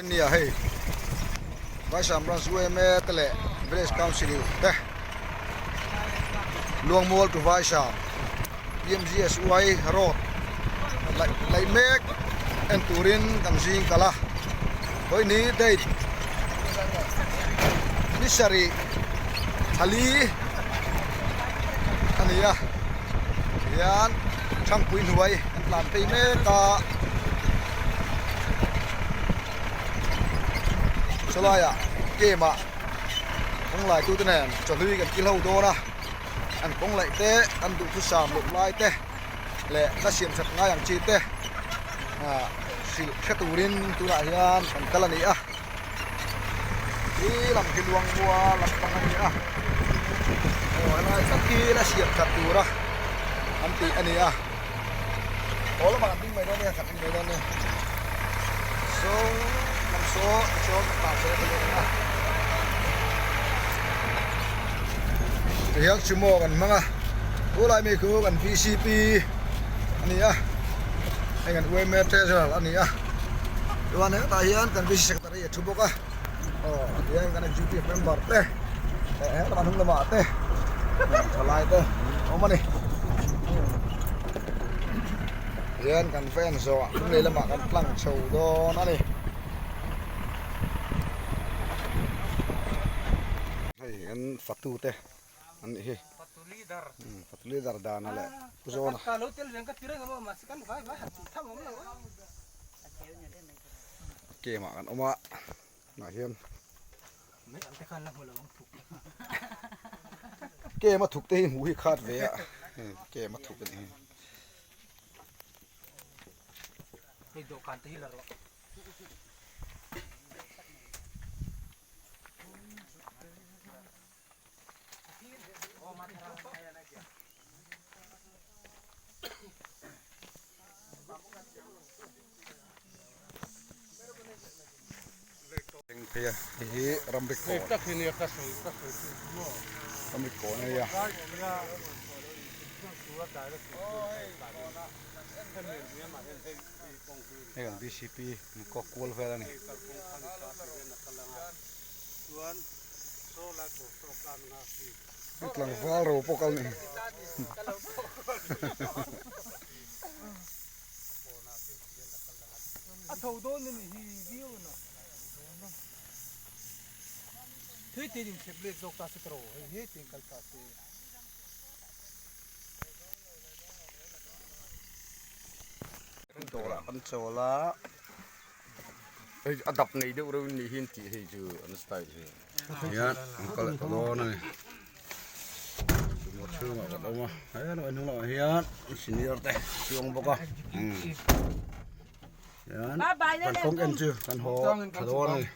Nia hei Vaisam Branch UMA te leh Village Council te Luangmual to Vaisam PMGSY road laih laih mek en turin kan zing kal a hawihni date ni sarih thali a ni a tihian Thangpui hnuai an tlan phei mek a. Chulaiah game ah kawng lai tute nen chawhlui kan kil ho dawn a, an kawng laih te an duhthusam loh lai te leh la siam that ngai ang chi te ah hrilh hre turin tunah hian kan kal a ni a, khi lam khi luang mua lampang a ni a, aw helai tak hi la siam that tura an tih a ni a. Aw lamah kan ding mai dawn nia kan en mai dawn nia saw lam saw tichuan kan tah saw ka leng a tihian sumo kan hmang a tulai mi khu kan vcp a ni a hei kan yma treasurer a ni a chuan hetah hian kan vc secretary a thu bawk a aw tihian kan executive member te leh he lamah hnung lamah te thalai te an awm a ni hian kan fan zawh ah hnung leh lamah kan tlang chho dawn a ni hei an fatu te an nih hi fatu leader dana leh pu zawna game ah kan awm a tunah hian game a thuk te hi hmuh hi khat ve a game a thuk a nih hi. Phei a hei hi ramri kawn ramri kawn a nia hei kan bcp an kawk kual vel a ni. Tlangval ro pawh kal ni. A tho dawn a ni hi viau a na. Thei te in thlep let zawk ta se tawh hei he te in kal ta se. Dawrah kan chawl a hei a dap nei deuh reuh in nih hi an tih hei chu an style hi hian an kal leh ta dawn a ni. Sumo chhungah kan awm a he lo hnung lamah hian senior te chuang bawk a hian kan kawng en chu kan haw tha dawn a ni.